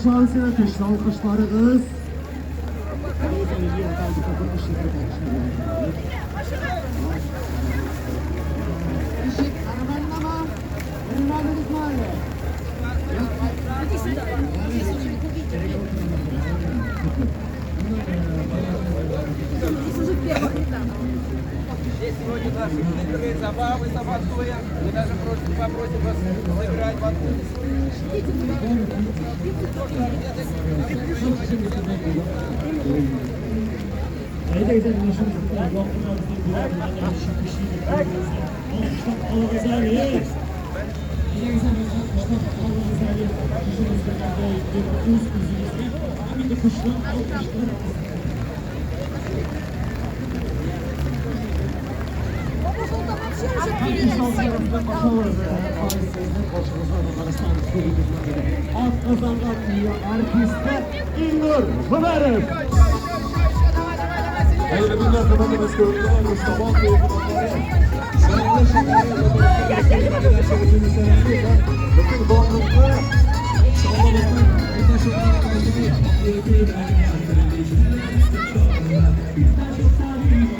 Шансина, көчле алкышларыгыз. Здесь сегодня наши игры, забавы, сабантуя. Мы даже попросим вас сыграть в одну. Әйдәгез әле, менә шушы алкышлап алыгыз әле. Әйдәгез әле, алкышлап алыгыз әле. Шушыбызга үз үзегезгә һәм инде көчле алкышлар. Атказанган артисты Илнур Гомәров. Хәерле көннәр, хөрмәтле мәскәүлеләр, Сабан туе кунаклары. Бөтен барлыкны